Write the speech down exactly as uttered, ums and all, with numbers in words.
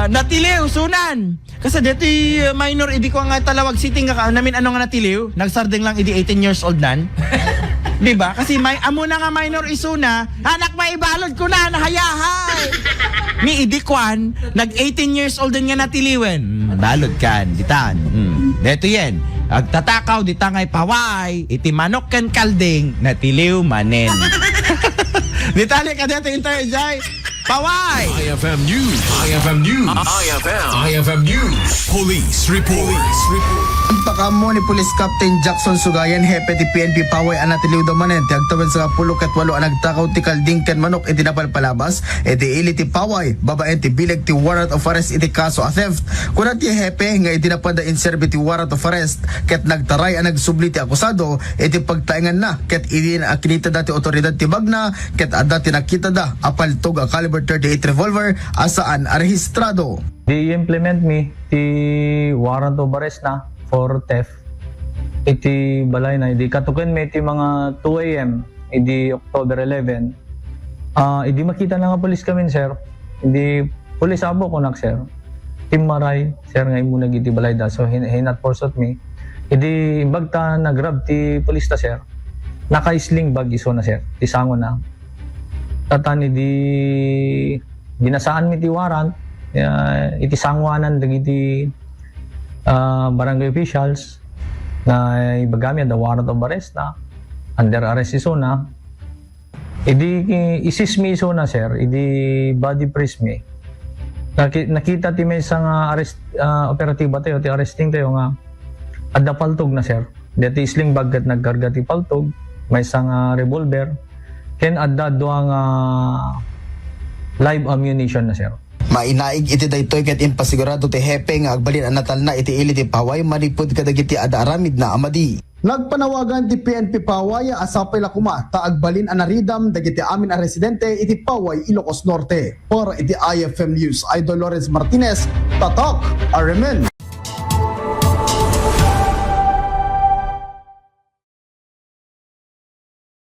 Natiliw, sunan. Kasi deti uh, minor, idi ko nga talawag sitting ka, namin ano nga natiliw, nagsardeng lang idi eighteen years old nan. Di ba? Kasi may amo na nga minor isuna, anak, maibalod ko na, nahayahay. Ni idi kwan, nag eighteen years old din nga natiliwen. Hmm, balod kan, ditan. Hmm. Deto yen, agtatakaw, dita ngay paway, iti manok ken kalding, natiliw manen. Detalye ka dito, Inter Jai. Paway! I F M News. I F M News. I F M. I F M News. Police report. Police report. Pakaammo ni Police Captain Jackson Sugayan, hepe ti P N P Paway a natiliwda manen ti agtawen sangapulo ket walo a nagtakaw ti kalding ken manok iti napalpalabas iti ili ti Paway babaen ti bileg ti warrant of arrest iti kaso a theft. Kuna ti hepe nga idi napanda inserbi ti warrant of arrest ket nagtaray a nagsubli ti akusado iti pagtaenganna ket idi nakita dati otoridad ti bagna ket adda ti nakitada a paltog a caliber thirty-eight revolver a saan a rehistrado. Di i-implement mi ti warrant of arrest na for theft iti balay na. Idi katuken mi iti mga two A M idi October eleven, ah, idi makita na nga police kami, sir. Idi police abo kunak, sir. Timmaray, sir, nga immunag iti balay da. So, hin- hinat forsot mi. Idi imbag ta nagrab ti police ta, sir. Naka-sling bag iso na, sir. Ti sango na. Tatan idi ginasaan mi ti warrant, ah, iti sanguanan dagiti, ah, barangay officials na ibagami adda warrant of arrest na, under arrest isuna. Idi i-seize mi isuna, sir, idi body freeze mi. Naki-, nakita ti maysa nga arrest, ah, operatiba tayo, ti arresting tayo nga adda paltog na, sir. Deti sling bag ket nagkarga ti paltog, maysa nga revolver, ken adda dua nga live ammunition na, sir. Mainaig iti daytoy ket impasigurado ti hepe nga agbalin a natalna iti ili ti Paway manipud kadagiti adda aramidna a madi. Nagpanawagan ti P N P Paway a sapay la koma ta agbalin a naridam dagiti amin a residente iti Paway, Ilocos Norte. Para iti I F M News, Idol Lawrence Martinez, Tatak, Arimen.